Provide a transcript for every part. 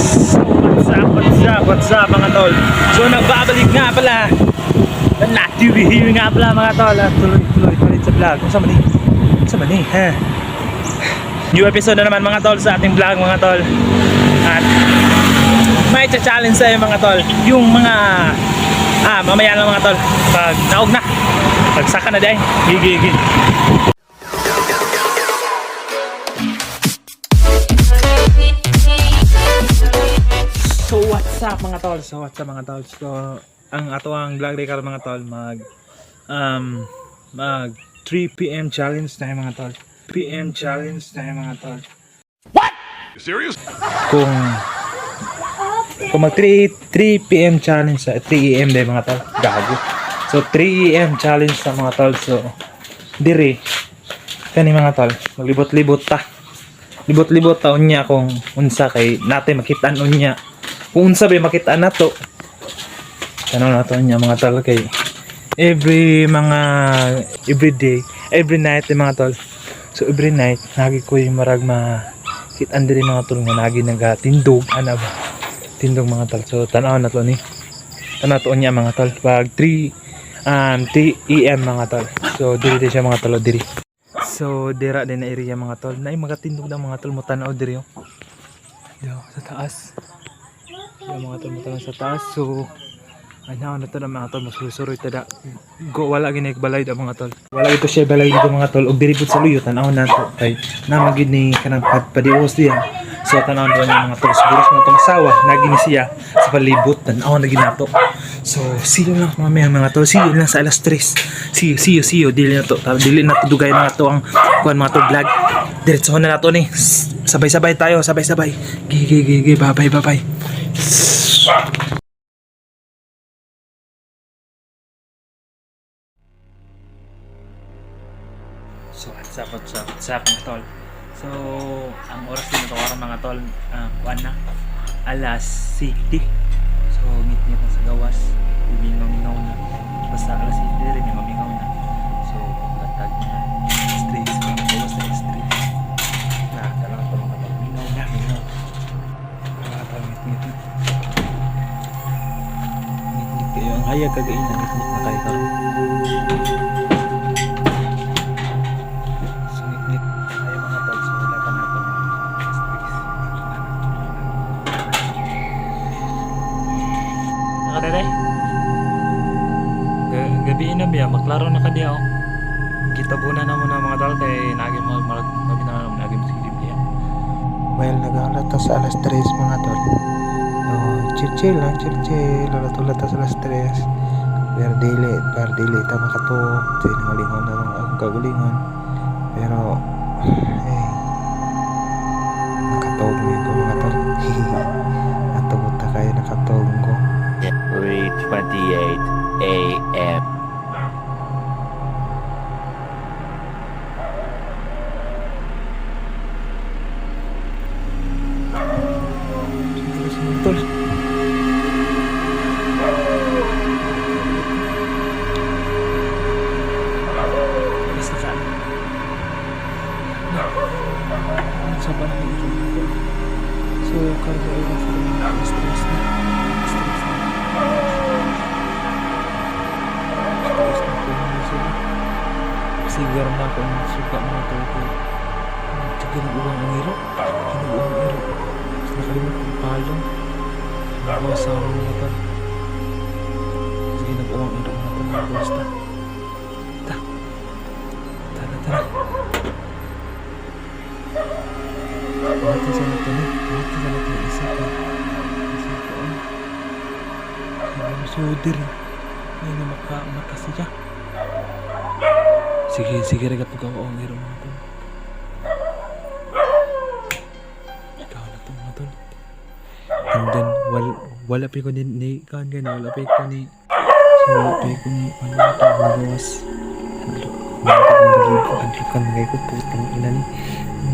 So, what's up, what's up, what's up, mga tol? So, nagbabalik nga pala. Not to be here nga pala, mga tol. At tuloy-tuloy pa rin sa vlog. Kung saan man eh? Saan man eh, ha? New episode na naman, mga tol, sa ating vlog, mga tol. At may challenge sa'yo, mga tol. Yung mga mamaya lang, mga tol. Pag naog na. Pagsaka na dahil. Gigi, gigi. So what's up, mga tol? So what's up, mga tol? So ang ato ang vlog day karon, mga tol, mag 3 PM challenge tayo, mga tol. PM challenge tayo, mga tol. You serious? Kung mag 3 PM challenge sa 3 AM day, mga tol. Gago. So 3 AM challenge sa mga tol. So diri kani, mga tol, maglibot-libot ta. Libot-libot ta unya kung unsa kay natin makitaan unya. Kung unsa ba makitaan nato. Tanaw nato unya, mga tol, kay every mga every day, every night eh, mga tol. So every night nagi ko yung marag makitaan diri, mga tol, nga nagi nagatindog ana ba. Tindog, mga tol. So tanaw na to ni. Tanaw to unya, mga tol, pag 3 AM, mga tol. So diri din siya, mga tol, oh, diri. So dira din na area, mga tol. Naay magatindog na, mga tol, mo tanaw diri oh. Diri oh, sa taas. Diri, mga tol, mo tanaw sa taas. So ano na to na, mga tol, masusuroy tada. Go wala gini balay da, mga tol. Wala ito siya balay dito, mga tol. Og diri pud sa luyo tan-aw na to kay na gid ni kanang padios diya. So tan-aw na niya, mga tol. Siguro sa natong asawa nagi ni siya sa palibot, tan-aw na ginato. So see you lang mamaya, mga tol. See you lang sa alas 3. See you, see you, see you. Dili na to. Dili na to dugay na to ang kuan, mga tol, vlog. Diretso na nato ni. Sabay-sabay tayo, sabay-sabay. Gi gi gi gi, bye bye bye bye. So, what's up, what's up, what's up, mga tol? So, ang oras din ito karon, mga tol, kuan na, alas 7. So, ngit-ngit na sa gawas. Mingaw-mingaw na. Basta alas 7 rin, mingaw-mingaw na. So, latag na. Stress, mga gawas na stress. Na, kailangan pa, mga tol. Mingaw na, mingaw. Mga tol, ngit-ngit na. Ngit-ngit kayo. Ang hayag kagaina, ngit-ngit na kayo karon. So, ngit-ngit tayo, mga tol. So, wala pa natin mga stress. Nakadere? Gabi na biya, maklaro na ka diya oh. Gitabunan na muna, mga tol, kay nagi mo mag gabi na naman nagi mo silip diya. Well, naghalat ta sa alas 3, mga tol. No, chill chill lang, chill chill. Ulat-ulat ta sa alas 3. Pero dili, pero dili ta makatuog. Siningalingon na lang akong kagalingon. Pero, eh, nakatuog na ko, mga tol. Natugod ta kayo, nakatuog ko. 3:28 a.m. Tol. Alis na ka. Sa pa namin ito, mga tol. So, karon ay oras na alas 3 na. Alas 3 na. Alas 3 na po mga sila. Sigar na ako ang suka, mga tol, kay sige nag-uwang ang iro. Hinuuang ang iro. Tapos nakalimot kong palong. Nagawa sa aron, mga tol. Sige nag-uwang iro, mga tol. Nagawas ta. Ta. Tara, tara. Buhatin sa nato ni. Buhatin sa nato ni isa ka. Isa ka. Oh. So, diri. Hindi na maka, mata siya. Sige, sige, regat pag ako ang iro, mga tol. Ikaw na to, mga tol. And then, wala pa ko ni kan gani, wala pa ko ni, so wala pa ko ni, ano na to, magawas. Hadlokan na kayo ko, putang ina ni.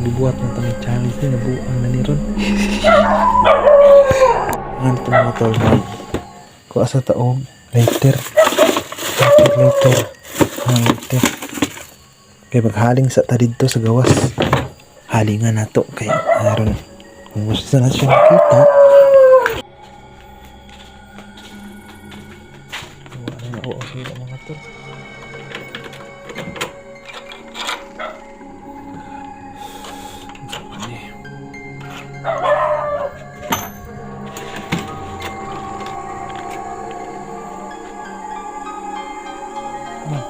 Gibuhat na tong challenge ni, nabuang na ni ron. Ano to, mga tol? Kuha sa taong lighter. Lighter, lighter. Ang lighter. Kay maghaling sa ta didto sa gawas. Halingan nato kay aron Kung gusto na siya makita, Wala na oo sila mga tol. Ano eh? Man.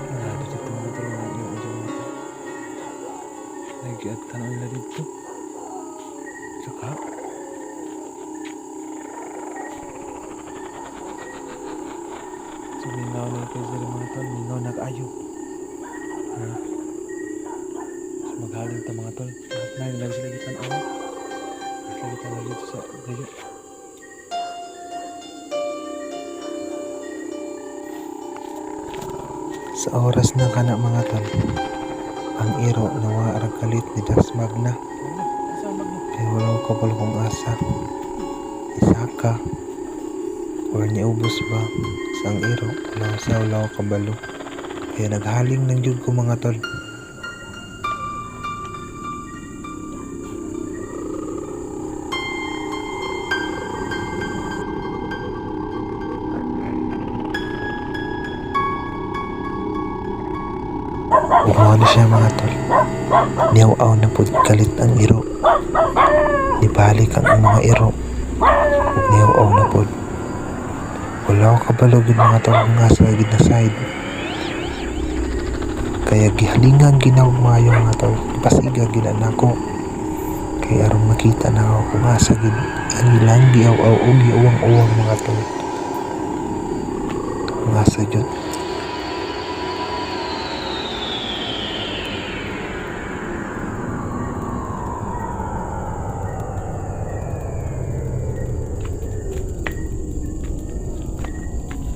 Wala dito mga tol. Wala yung dyan mga tol. Nagiat tanaw nila dito. Saka. So mingaw na kayo sila mga tol. Mingaw na kaayo. Ha? So maghaling ta mga tol. Lahat na lang sila gitan aw. Sila gitan dito sa dayo. Sa oras na kana mga tol, ang iro nawa ra kalit ni Dasmag na. Pero wala ko kabalo kung asa. Isaka or niubos ba sa ang iro, wala sa wala ko kabalo. Kaya naghaling lang jud ko mga tol. Ug mao na siya mga tol. Niaw-aw na pud kalit ang iro. Nibalik ang mga iro. Ug niaw-aw na pud. Wala ko kabalo gid mga tol kung asa gid na side. Kaya gihalingan ginaw maayo mga tol. Gipasiga gid na nako. Kay aron makita na ako kung asa gid ang ilang giaw-aw og giuwang-uwang mga tol. Kung asa jud.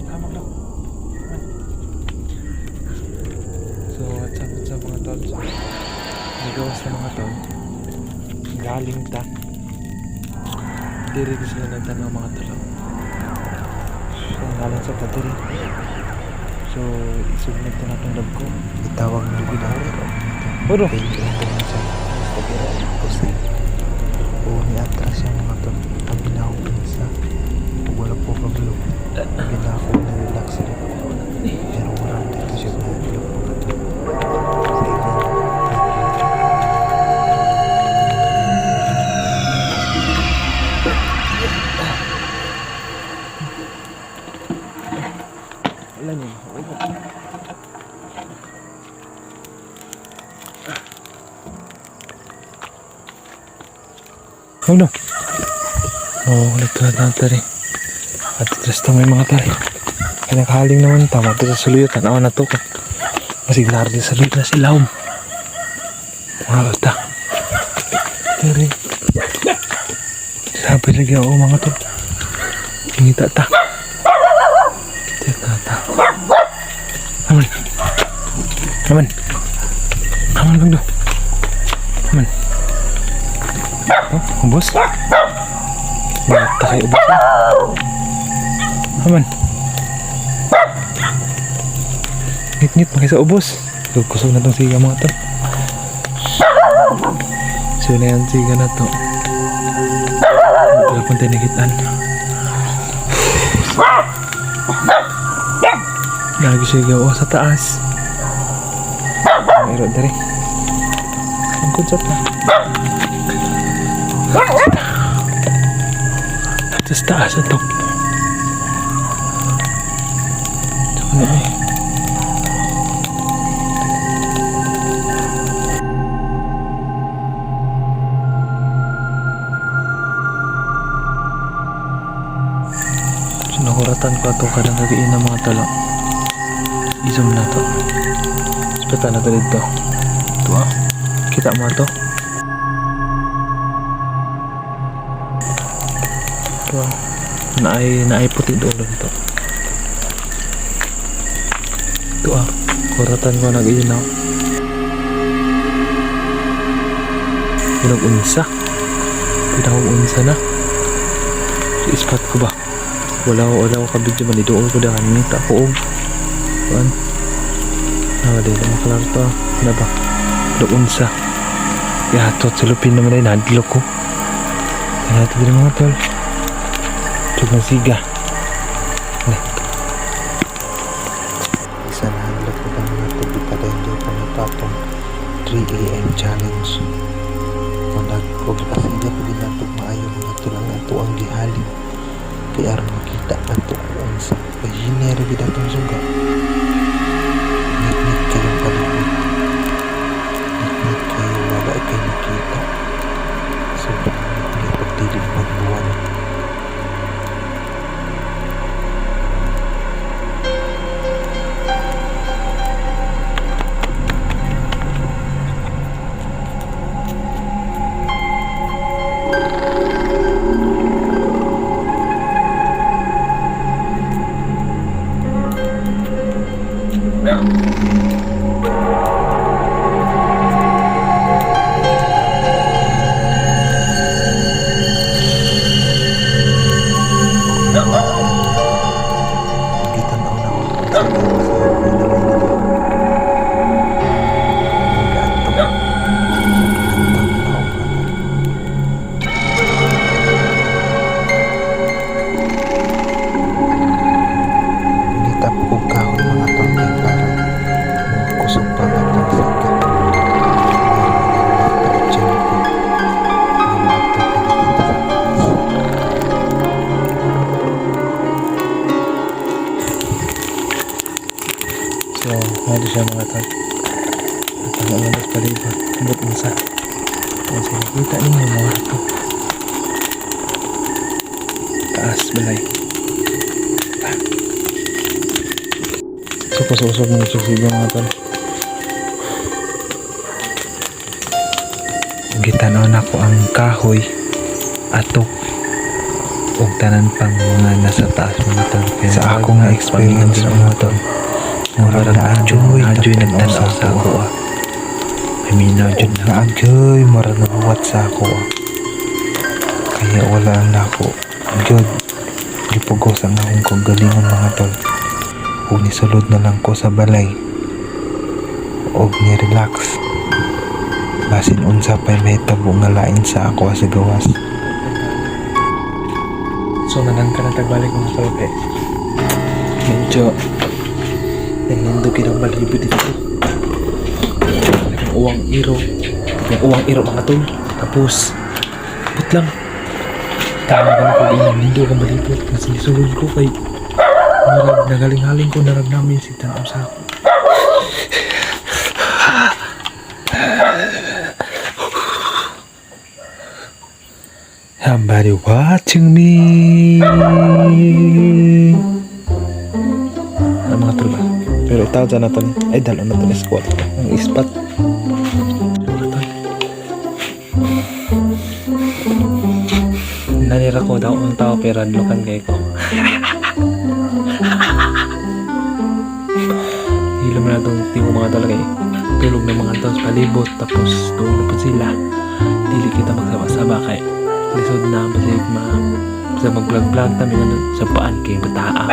Tama lang. So, what's up mga tol? So, nagawas na mga tol. Galing ta. Diri ko sila nagtanaw mga tol. Oh. So, galing sa ta diri. So, isubmit na natong log ko. Itawag na gid ang iro. Uro. Thank you mga tol. Kasi o ni atras siya mga tol. Abi na ako pinsa. Ug wala po kabalo. Abi na ako na relax rin. Pero wala dito siya na mga tol. Sa ilan, thank you. Wala niya. Ano? Oo, oh, nagtulad na tari. At stress na may mga tari. Kaya nakahaling naman tama. Ito sa suluyo, tanawa na to. Masig narin sa suluyo na sila. Mga basta. Tari. Sabi lagi ako mga to. Ngita ta. Tita ta. Aman. Aman. Aman bang do. Aman. Oh, ubos. Bata kay ubos. Aman. Ngit-ngit makisa ubos. So, kusog na tong siga mga to. So na yan siga na to. Wala pong tinikitan. Lagi siya gawa sa taas. Meron dere. Ang kutsat na. Sa taas ito. Ito na eh. Sinukuratan ko ato kadang gabiin ng mga tala. I-zoom na to. Spata na to dito. Ito ah. Kita mo to. Ito ah. Naay puti doon to. Ito ah. Kuratan ko nag-iinaw. Pinag-unsa. Pinag-unsa na. Ispat ko ba? Wala ko ka-video man. Idool ko dahan. Ngita ko og. Kuan. Ah, di na maklaro to. Ano ba? Pinag-unsa. Yatot sulupin naman ay nahadlok ko. Tanaw ta diri, mga tol. Tug ng siga. Ne. Isa na hadlok ko mga tol, ipadayon gyud pa nato atong 3 a.m. challenge. Kung nag pasiga pa gid nato maayo, mga tol, ang ato ang gihalin kay aron makita nato kung unsa kay hinero gid atong suga. Ngitngit kayong palibot, ngitngit kayo, wala kay makita, sobrang ngitngit pag dili magbuwan. Gitan-aw na ko kung sa sa pinaka Gato. Lantaw na ako, mga tol. Nitap ko kahoy, mga tol, kay para kusog pa nga itong siga. Meron mga bata tiyempo nga maadto pa dito sa taas. So, mao siya, mga tol. At ang ang palibot, ambot unsa. Kung sa nakita ninyo mga ito. Taas balay. Ah. So, kusog-usog mga siga, mga tol. Gitanaw nako ang kahoy atok ug tanan pang mga nasa taas, mga tol. Sa ako nga experience, mga tol, murag naa-joy Naa-joy nagtan-aw nagtan-aw sa ako ah. Ay minaw jud na. Naa-joy murag nabuhat sa ako ah. Kaya wala na ako gyud gipugos ang akong kagalingon, mga tol, ug nisulod na lang ko sa balay ug ni-relax basin unsa pa'y mahitabo nga lain sa ako sa gawas. So manang ka na tagbalik, mga tol, kay medyo nahindog ang balhibo dito. Ang uwang iro. Ang uwang iro, mga tol. Tapos put lang. Tama ka na kung nahindog ang balibot. Mas nisulod ko kay murag nagaling-haling ko narag namin si tanaw sa ako. Somebody watching me. Ano, mga tol ba? Pero itaw dyan natin. Ay, dalo na to ni squat. Ang ispat. Mga tol. Nanira ko daw ang tao pero adlokan kay ko. Hilom na itong timo, mga tol, kay tulog ng mga tol sa palibot tapos tulog pa sila. Dili kita magsaba-saba kay lisod na basig ma sa mag-vlog-vlog ta ano sa paan kay bataa.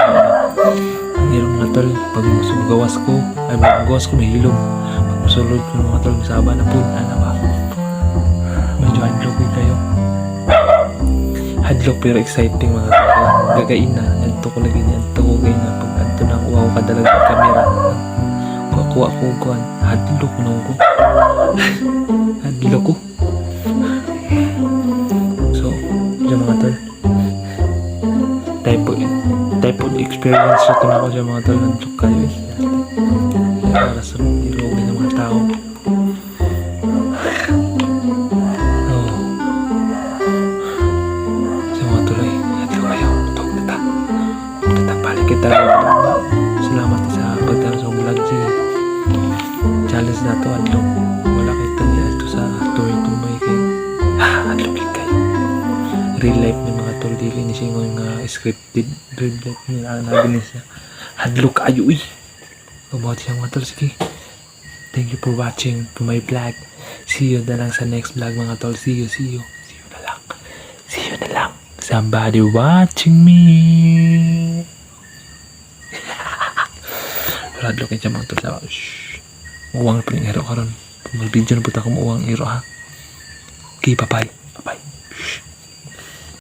Ang hirap, mga tol, pag gawas ko, ay magawas ko, may hilom. Pag musulod ko, mga tol, misaba na po, ano ba? Medyo hadlok eh kayo. Hadlok pero exciting, mga tol. Gagain na, adto ko lagi niya, adto ko gay na pag adto na kuha ko kadalag ng kamera. Kuha kuha ko kuhan, hadlok na ko. Hadlok ko. So, yun, mga tol. Type of experience ito na ako siya, mga tol. Nantok kayo eh. Kaya para sa ilog ng mga tao. Oh. Sa mga tuloy, hadlok kayo. Tug na ta. Tug na ta. Balik kita. Salamat sa pagtanaw sa vlog. Sige. Challenge na to, hadlok. Wala kita niya ito sa tumay-tumay kay. Ah, hadlok kayo. Real life ni, mga tol, dili ni siya nga scripted, real life ni ana ni siya. Hadlok kayo eh. Tumuhat siya, mga tol. Sige, thank you for watching to my vlog. See you na lang sa next vlog, mga tol. See you, see you, see you na lang, see you na lang. Somebody watching me. Pero hadlok siya, mga tol. Shh, uwang pa ning hero karon. Mag-video na punta ko, uwang hero ha. Okay, bye-bye. Bye-bye.